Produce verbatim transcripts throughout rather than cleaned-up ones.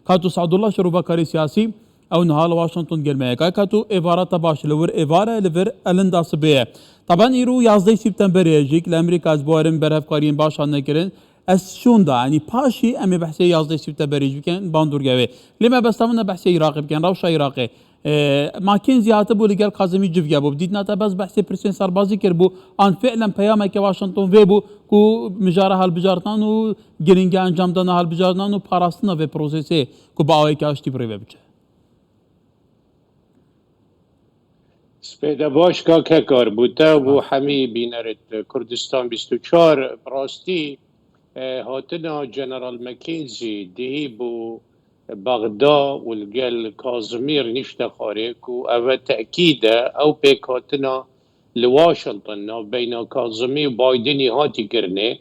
Kato Sadullah, şerovakarê siyasî, ew niha li Washington gel me ye. Kay Kato, êvara te baş e, li wir êvar e, li vir elinda sibê ye. Taban îro yazdeh Septemberê ye, jî li Amerîka ez bawerim berhevkariyên baş hatine kirin. Ez şûnda, yanî paşî em ê behsê yazdeh Septemberê jî bikin, bandorgevê. Lê me besta min e behsê Iraqê bikin, rewşa Iraqê. E, McKenzie hatibû li gel Kazimî civge bû. Dîtina te bes behsê pirsên serbazî kiribû, an fi'len peyameke Washington vê bû ku mijara hilbijartinan û giringiya encamdana hilbijartinan û parastina vê prosesê ku bi awayeke aştî bi rê ve biçe? Spêde baş, kak Hekar, bo te û bo hemî bînerêt Kurdistan bîst û çar. Bi rastî, e, hatina General McKenzie dihî bo Bexda û li gel Kazimî rûnişte xwarê ku ev e tekîd e, ew pêkhatina li Washington navbeyna Kazimî û Bidenî hatî kirinê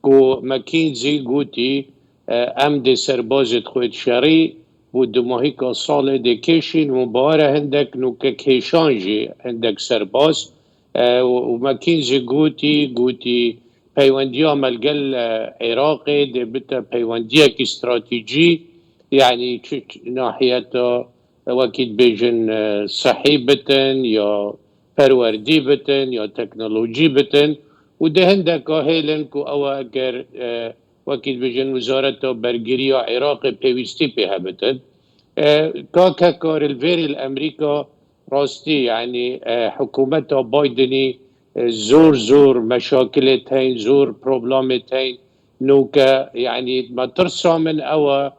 ku McKenzie gotî, e, em dê serbazêt xwe di şerî bo dumahîka salê dê kêşîn û min bawer e hindek nûke kêşan jî hindek serbaz, e, û, û McKenzie gotî, gotî peywendiya me li gel, e, Iraqê dê bite peywendiyekî stratejî, yanî çi, çi nahiyeta, e, wekî dibêjin, e, sehî bitin ya perwerdî bitin ya teknolojî bitin û dê hindeka hêlin ku ew eger, e, wekî dibêjin wezareta bergiriya Iraqê pêwîstî pê hebitin. E, kak Hekar, li vêrê li Amerîka rastî, yanî, e, hikûmeta Bidenî, e, zor zor meşakilêt heyn, zor problemêt heyn. Nûke, yanî, me tirsa min ew e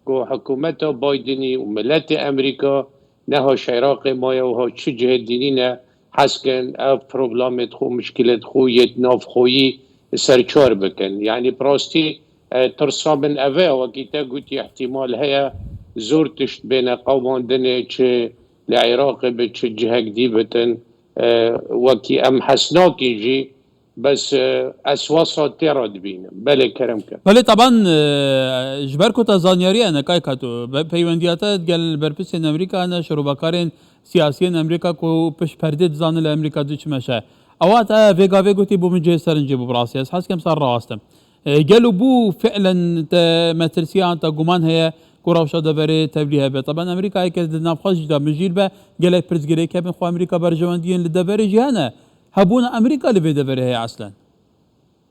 ku hikûmeta Bidenî û miletê Amerîka neha ji Iraqê maye û ha çi cihê dînî ne, hez kin ev problemêt xwe, muşkilêt xwe yêt navxweyî serçar bikin. Yanî bi rastî, e, tirsa min ev e, wekî te gotî, îhtîmal heye zor tişt bêne qewandinê, çi li Iraqê bi, çi cihek dî bitin, e, wekî em hez nakin jî, bes, e, ez wesa tê re dibînim. Belê, kerem ke. Belê, taban, e, ji ber ku te zanyarî hene, kay Kato, be-, peywendiya te gel berpirsên Amerîka hene, şirovekarên siyasiyên Amerîka ku pişt perdê dizanin li Amerîka diçi meşe. Ewa te vê gavê gotî bû min cihê serince bû, bi rastî ez hez kim ser rawastim. E, gelo bû fi'len te metirsiya an te guman heye ku rewşa deverê tevlî hebe? Taban Amerîka eke di navxwe jî de mijîl be, gelek pirsgirêk hebin, xwe Amerîka berjewendiyên li deverê jî hene. Hebûna Amerîka li vê deverê heye eslen?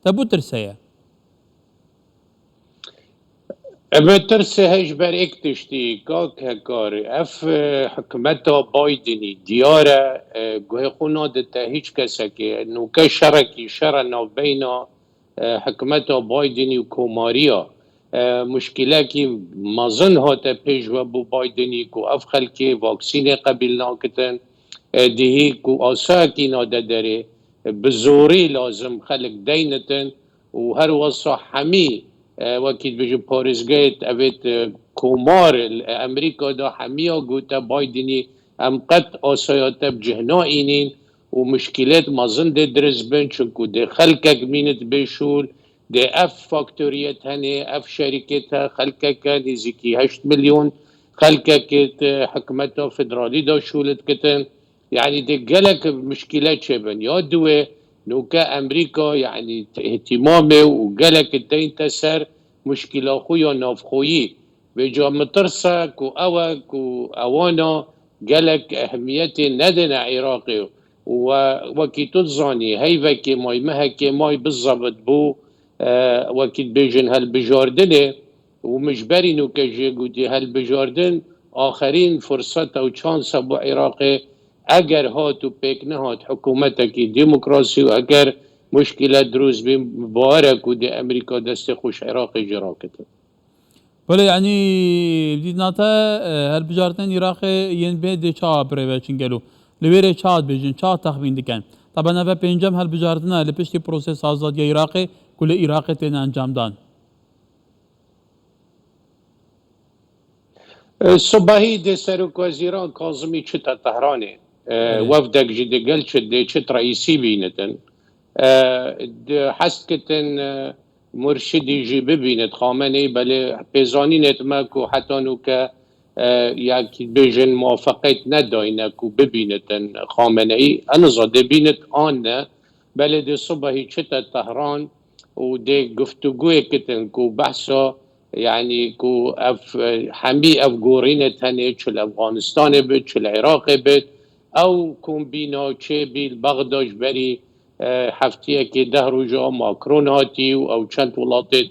Te bû tirs heye? Eve tirsê hej ber êk tiştî, kak Hekar, ev, e, hikûmeta Bidenî diyar e, e, guhê xwe nadite hîç kesekê. Nûke şerekî, şere navbeyna, e, hikûmeta Bidenî û komariya, e, muşkilekî mezin hate pêş ve bo Bidenî ku ev xelkê vaksînê qebîl nakitin, e, dihî ku asayekî nade derê, e, bi zorî lazim xelk deynitin û her wesa hemî, e, wekî dibêjin parêzgehêt evêt, e, komar li Amerîka de hemiya gote Bidenî, em qet asaya te bi cih naînîn û muşkilêt mezin dê diriz bin, çunku dê xelkek mînit bê şûl, dê ev faktoriyet henê, ev şerîkêt he, xelkeke nêzîkî heşt milyon xelkekêt, e, hikûmeta federalî de şûl dikitin. Yanî dê gelek muşkile çêbin. Ya diwê nûke Amerîka, yanî îhtîmamê û gelek deyinte ser muşkila xwe ya navxweyî. Vêca min tirse ku ew e ku ewana gelek ehemiyetê nedine Iraqê û we, wekî tu dizanî, heyvekê may, mehekê may bizebit bû, e, wekî dibêjin hilbijardinê û min ji berî nûke jê gotî hilbijardin axirîn furseta û çansa bo Iraqê, eger hat û pêk nehat hikûmetekî demokrasî û eger muşkile dirûst bîn, bi bawer e ku dê Amerîka destê xwe ji Iraqê jî rakitin. Belê, yanî dîtina te, e, hilbijartinên Iraqê yên bê dê çawa bi rê ve çin gelo? Li wê rê çawa dibêjin, çawa texmîn dikin? Taban ev e pêncem hilbijartin e li piştî prosesa azadiya Iraqê ku li Iraqê têne encamdan. E, sibehî dê serokwezîran Kazimî çite Tehranê. E, Belê. Wefdek jî digel çi dê çit reîsî bînitin. E, di hest kitin, e, Murşidî jî bibînit Xameneî, belê pêzanînêt me ku heta nûke, e, yek bêjin muwafeqet nedayne ku bibînitin Xameneî. Eniza dê bînit an ne, belê dê sibehî çite Tehran û dê guftuguyê kitin ku behsa Yanî ku ev, e, hemî ev gorînê tenê çi li Efganistanê bit, çi li Iraqê bit, ew kombîna çêbî li Bexda ji berî, e, heftiyekê deh roja Macron hatî û ew çend welatê,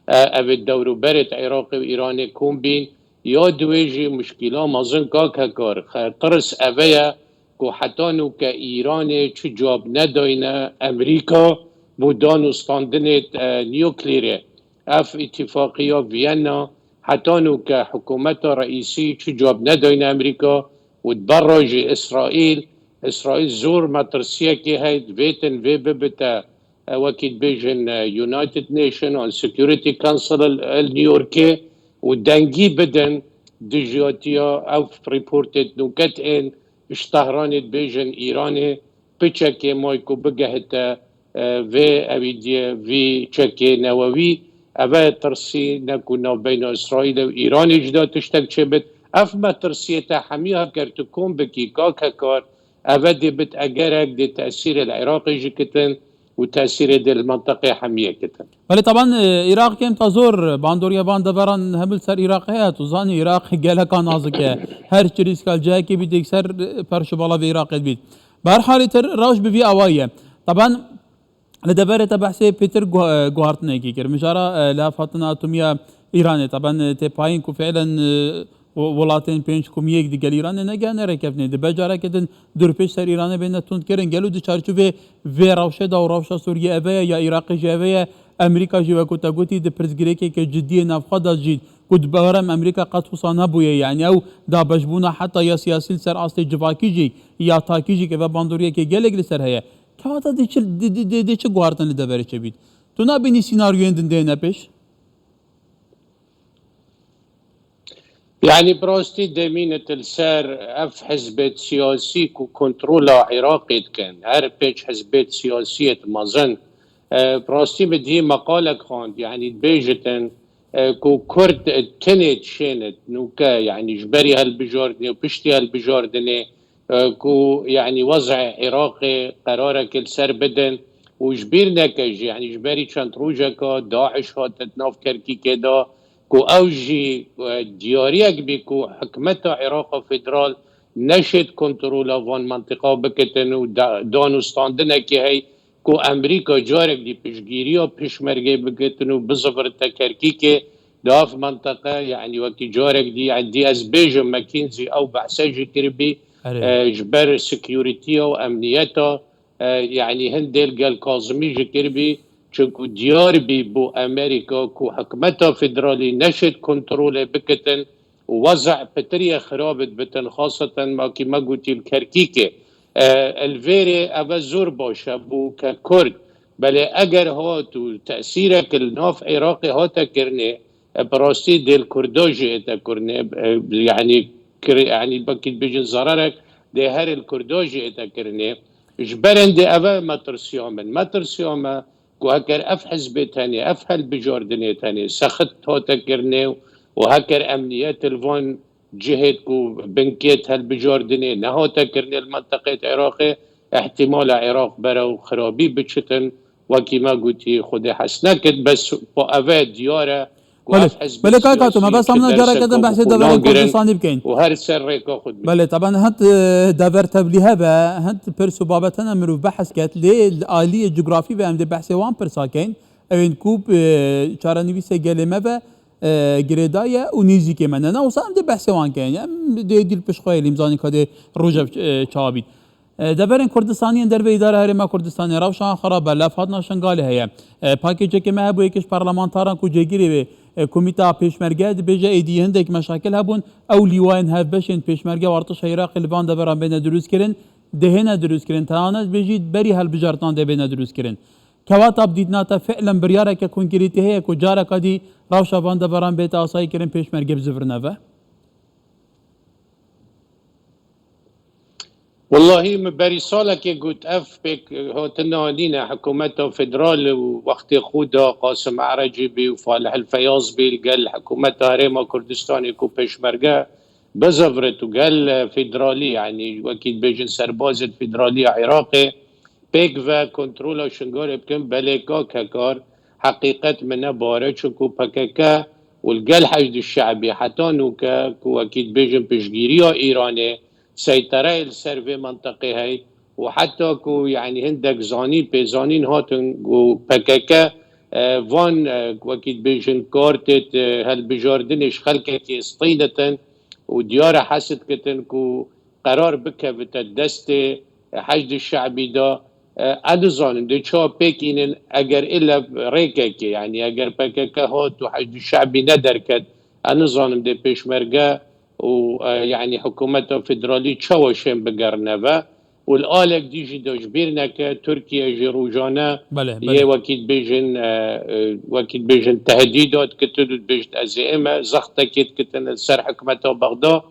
e, ev ê dewrûberê Iraqê û Îranê kombîn, ya di wê jî muşkîla mezin kak Hekar, xe-, tirs eve ye ku heta nûke Îranê çi cewab nedayne Amerîka bo danûstandinê, e, nukleerê. Ev îtîfaqiya Viyana heta nûke hikûmeta reîsî çi cewab nedayne Amerîka û di ber re jî Îsraîl, Îsraîl zor metirsiyekê heye, vêtin vê bibite, e, wekî dibêjin, e, United Nations an Security Council li, li New Yorkê û dengî bidin dijiyatiya ev rîportê nûket ên ji Tehranê dibêjin Îranê piçekê may ku bigehite, e, vê ewîdiyê vî çekê newewî, eve tirsî ne ku navbeyna Îsraîlê û Îranê jî de tiştek çêbit. Ev metirsiyê te hemî hev ger tu kom bikî, kak Hekar, eve dê bit egerek dê tesîrê li Iraqê jî kitin û tesîrê dê li menteqê hemiyê kitin. Belê, taban, e, Iraq kêm ta zor bandoriya van deveran hemû li ser Iraq heye. Tu zanî, Iraq geleka nazik e. Her çirîska li cihekê bît, yekser, e, perş û bala vê Iraqê dibît. Bi her halî tir rewş bi vî awayî ye. Taban, li deverê te behsê pêtir gu-, e, guhartinekî kir. Mijara, e, lihevhatina atomiya Îranê, taban, e, tê payîn ku fiilen, e, û welatên pênc komiyê digel Îranê negihane rêkeftinê. Dibe carekê din dorpêç ser Îranê bêne tundkirin. Gelo di çarçovê vê rewşê de û rewşa Sûriyê eve ye ya Iraqê jî eve ye, Amerîka jî wekû te gotî di pirsgirêkeke cidiyê navxwe de jî ku di bawer em Amerîka qet wisa nebûye. Yanî ew dabeşbûna heta ya siyasî li ser astê civakî jî ya takî jî keve bandoriyeke gelek li ser heye. Kewata dê çi, dê, dê, dê, dê çi guhartin li deverê çêbît? Tu nabînî sînaryoyên din dêne pêş? Yanî bi rastî demînit li ser ev hizbêt siyasî ku kontrola Iraqê dikin, her pênc hizbêt siyasiyêt mezin, e, bi rastî min dihî meqalek xwend, yanî dibêjitin, e, ku Kurd, e, tenê dişênit nûke, yanî ji berî hilbijardinê û piştî hilbijardinê, e, ku, yanî, wez'ê Iraqê qerareke li ser bidin û ji bîr neke jî, yanî, ji berî çend rojeka DAIŞ hate di nav Kerkûkê de, ku ew jî, e, diyariyek bî ku hikûmeta Iraqa Federal neşêt kontrola van mentiqa bikitin û da-, danûstandinekê hey ku Amerîka carek dî piştgîriya pêşmergeyê bikitin û bizivirite Kerkûkê, di av mentiqe, yanî wekî carek dî, yanî dî ez bêjim, McKinsey ew behse jî kiribî, Erê. e, ji ber security-ya û emniyeta, e, yanî hindê li gel Kazimî jî kiribî, çunku diyar bî bo Amerîka ku hikûmeta federalî neşêt kontrolê bikitin û weza pitiriyê xirab dibitin, xaseten makî me gotî li Kerkûkê. E, li vêrê eve zor baş e bo ke Kurd. Belê eger hat û tesîrek li nav Iraqê hate kirinê, e, bi rastî dê li Kurda jî ête kirinê, e, yanî kir-, yanî belkî dibêjin zererek dê herê li Kurda jî ête kirinê. Ji berên dê eve metirsiya min. Metirsiya me ku eger ev hizbê tenê, ev hilbijardinê tenê sexit hate kirinê û heker emniyet li van cihêt ku binkêt hilbijardinê nehate kirinê li menteqeyê Iraqê, ihtimala Iraq berew xirabî biçitin, wekî me gotî, Xwedê hes nekit, bes po eve diyar e ku Belê, ev hizbê belê, kaka, tu me siyasî bes ki amna careke din dersek behsê ku deverên nagrin Kurdistanî bikeyn. Û her ser rêka xwe dibin. Belê, taban hind, e, dever tevlî hebe, hind pirs û babetene mirov behs ket, lê li aliyê cografî ve em dê behsê wan pirsa keyn. Ewên ku, e, çarenivîsê gelê me ve, e, girêdayî ye û nêzîkê me ne. Ne wisa em dê behsê wan keyn. Em dê dîl pişt xwe yê lîmzanî ka dê rojev, e, çawa bît. E, deverên Kurdistanî yên derve îdara Herêma Kurdistanê rewşa xirab e, lafhatina Şingalê heye. E, pakêcekê me hebû yek ji parlamentaran ku cêgirê wê, e, komîta pêşmerge dibêje êdî hindek meşakil hebûn, ew lîwayên hevbeşên pêşmerge û artişa Iraqê li van deveran bêne dirûstkirin, dê hêne dirûstkirin, tenane dibêjî berî hilbijartinan dê bêne dirûstkirin. Kewata bi dîtina te fiilen biryareke konkretî heye ku careka dî rewşa van deveran bête asayîkirin, pêşmerge bizivirine ve? Wellahî min berî salekê got, ev pêk hatina nîne, hikûmeta federal û wextê xwe de Qasim Erecî bî û Falih El Feyaz bî li gel hikûmeta Herêma Kurdistanê ku pêşmerge bizivirit û gel federalî, yanî wekî dibêjin serbazên federalî ya Iraqê pêk ve kontrola Şingalê bikin, belê kak Hekar, heqîqet min ne bare, çunku P K K û li gel Heşdî Şe'bî heta nûke ku wekî dibêjin piştgîriya Îranê seytereyê li ser vê menteqê hey û heta ku, yanî, hindek zanîn pêzanîn hatin ku P K K, e, van, e, wekî dibêjin kartêt, e, helbijardinê ji xelkekê stînitin û diyar e hez dikitin ku qerar bikevite destê Heşdî Şe'bî de, e, ez nizanim dê çawa pêk înin, eger île rêkekê, yanî eger P K K hat û Heşdî Şe'bî nederket, ez nizanim dê pêşmerge û, e, yanî hikûmeta federalî çawa şên bigerine ve û li alek dî jî de ji bîr neke, Tirkiye jî rojane Belê, yê belê. wekî dibêjin, e, e, wekî dibêjin tehdîdat dikitin û dibêjin ez ê ême zextekê dikitin li ser hikûmeta Bexda.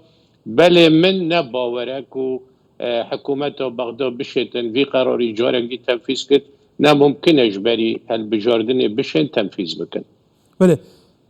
Belê min ne bawer e ku, e, hikûmeta Bexda bişêtin vî qerarî carek dî tenfîz kit. Ne mumkin e ji berî helbijardinê bişên tenfîz bikin. Belê.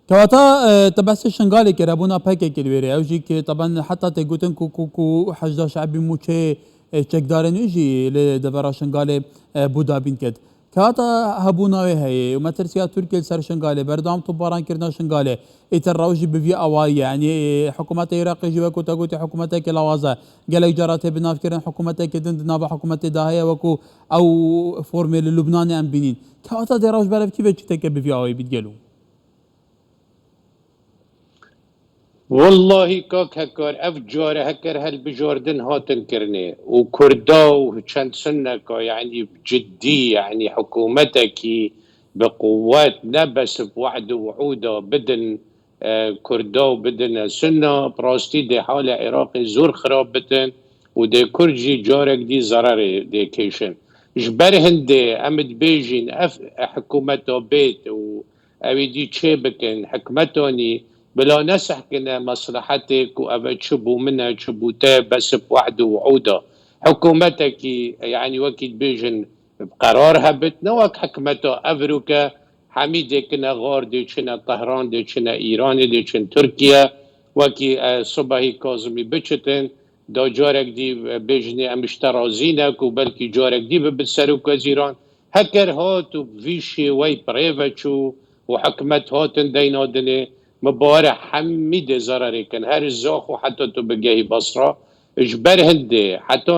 Kewata, e, te behsê Şingalê kir, hebûna P K K li wê rê. Ew jî ki teben heta tê gotin ku, ku, ku Heşda Şe'bî mûçê, e, çekdarên wî jî li devera Şingalê, e, bû dabîn ket. Kewata hebûna wê heye û metirsiya Tirkiye li ser Şingalê, berdewam topbarankirina Şingalê, îtir rewş jî bi vî awayî ye. Yanî, e, hikûmeta Iraqê jî wekû te gotî hikûmeteke lawaza. Gelek cara tê binavkirin, hikûmeteke din di nava hikûmetê de heye wekû ew formê li Lubnanê em bînîn. Kewata dê rewş berev kî ve çîteke bi vî awayî bît gelo? Wellahî kak Hekar, ev care heker helbijardin hatin kirinê û Kurda û çend Sunneka, yanî ciddî, yanî hikûmetekî bi quwet, ne bes bi wehd û wuûda bidin, e, Kurda û bidine Sunna, bi rastî dê halê Iraqê zor xirab bitin û dê Kurd jî carek dî zererê dê kêşin. Ji ber hindê em dibêjin ev hikûmeta bêt û ew ê dî çê bikin, hikûmetanî bila nesehkine meslehetê ku ev e çi bû min e, çi bû te, bes bi wehd û wuûda. Hikûmetekî, yanî wekî dibêjin, bi qerar hebit, ne wek hikûmeta evroke hemî dê kine xar, dê çine Tehran, dê çine Îranê, dê çin Tirkiye, wekî, e, Subahî Kazimî biçitin, da carek dî, e, bêjinê em ji te razî ne ku belkî carek dî bibit serok wezîran. Heker hat û vî şêwey bi rê ve çû û hikûmet hatin deyna dinê, min bawer e hemî dê zererê kin, her zax û heta tu bigehî Basra. Ji ber hindê heta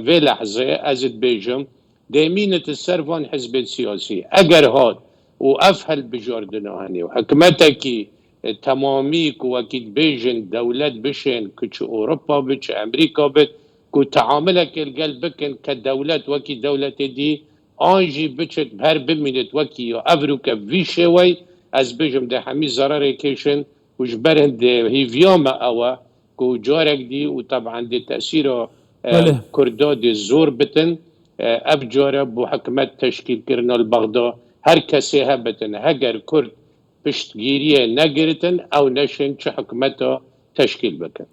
vê lehzê ez dibêjim, dê mînit li ser van hizbên siyasî. Eger hat û ev helbijardina henê û hikûmetekî, e, temamî ku wekî dibêjin dewlet bişên, ku çi Ewropa bit, çi Amerîka bit, ku teamulekê li gel bikin ke dewlet wekî dewletê dî an jî biçit her bimînit wekî ya evroke vî şêwey, ez bêjim dê hemî zererê kêşin û ji ber hindê hîviya me ew e ku carek dî û teben dê tesîra, e, Belê. Kurda dê zor bitin, e, ev care bo hikûmet teşkîlkirina li Bexda her kesê hebitin, heger Kurd piştgîriyê negiritin, ew neşin çi hikûmeta teşkîl bikin.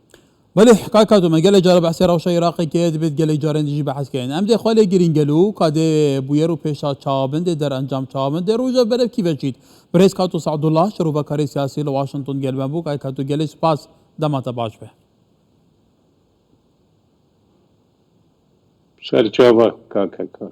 Belê, kaka tu me gelek cara behsê rewşa Iraqê kiriye, dibêt gelek carên dî jî behs kirin. Em dê xwe lê girîn gelo, ka dê bûyer û pêşa çawa bin, dê derencam çawa bin, dê roja berev kî ve çît. Birêz Kato Sadullah, şirovekarê siyasî li Washington gel me bû. Kaka tu gelê spas, dema te baş be. Serçava, kaka Kar.